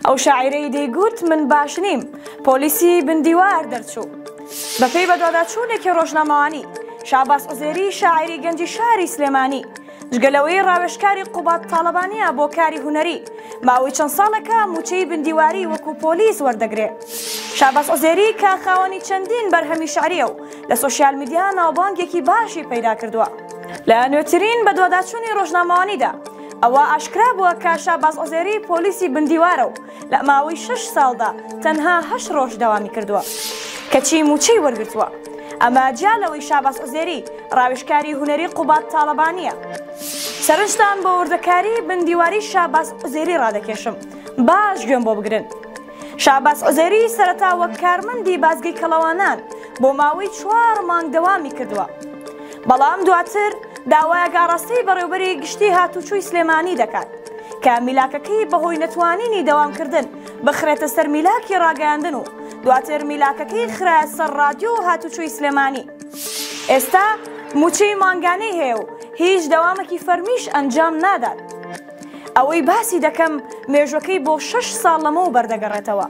ئەو شاعیرەی دەیگوت من باش نیم، پۆلیسی بن دیوار دەرچوو. بەپێی بەدواداچوونێکی ڕۆژنامەوانی، شاباز عوزێری شاعیری گەنجی شاری سلێمانی، جگە لەوەی ڕاوێژکاری قوباد تاڵەبانییە بۆ کاری هونەری، ماوەی چەند ساڵێکە مووچەی بندیواری وەکو پۆلیس وەردەگرێ. شاباز عوزێری کە خاوەنی چەندین بەرهەمی شعرییە و لە سۆشیال میدیا ناوبانگێکی باشی پەیدا کردووە. لە نوێترین بەدواداچوونی ڕۆژنامەوانیدا ئەوە ئاشکرا بووە کە شاباز عوزێری پۆلیسی بندیوارە و لە ماوەی شەش ساڵدا تەنها هەشت ڕۆژ دەوامی کردووە کەچی مووچەی وەرگرتووە. ئەمە جیا لەوەی شاباز عوزێری ڕاوێژکاری هونەری قوباد تاڵەبانییە. سەرنجتان بۆ وردەکاری بندیواری شاباز عوزێری ڕادەکێشم، باش گوێم بۆ بگرن. شاباز عوزێری سەرەتا وەک کارمەندی بازگەی کەڵەوانان بۆ ماوەی چوار مانگ دەوامی کردووە. بەڵام دواتر داوایەک ئاڕاستەی بەڕێوبەری گشتی هاتوچۆی سلێمانی دەکات کە میلاکەکەی بەهۆی نەتوانینی دەوامکردن بخرێتە سەر میلاکی ڕاگەیاندن و دواتر میلاکەکەی خرایە سەر ڕادیۆ و هاتوچۆی سلێمانی. ئێستا موچەی مانگانەی هەیە و هیچ دەوامێکی فەرمیش ئەنجام نادات. ئەوەی باسی دەکەم مێژوەکەی بۆ شەش ساڵ لەمەوبەر دەگەڕێتەوە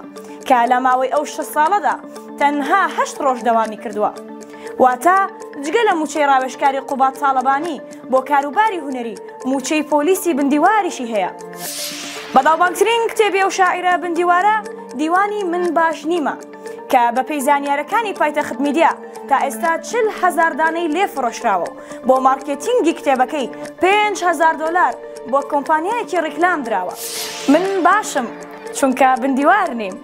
کە لە ماوەی ئەو شەش ساڵەدا تەنها هەشت ڕۆژ دەوامی کردووە. واتە جگە لە موچەی ڕاوێژکاری قوباد تاڵەبانی بۆ کاروباری هونەری موچەی پۆلیسی بندیواریشی هەیە. بەناوبانگترین کتێبی ئەو شاعیرە بندیوارە دیوانی من باش نیمە کە بەپێی زانیارەکانی پایتەخت میدیا تا ئێستا 40 هەزار دانەی لێ فرۆشراوە و بۆ مارکێتینگی کتێبەکەی 5000 دۆلار بۆ کۆمپانیایەکی ڕیکلام دراوە. من باشم چونکە بندیوار نیم.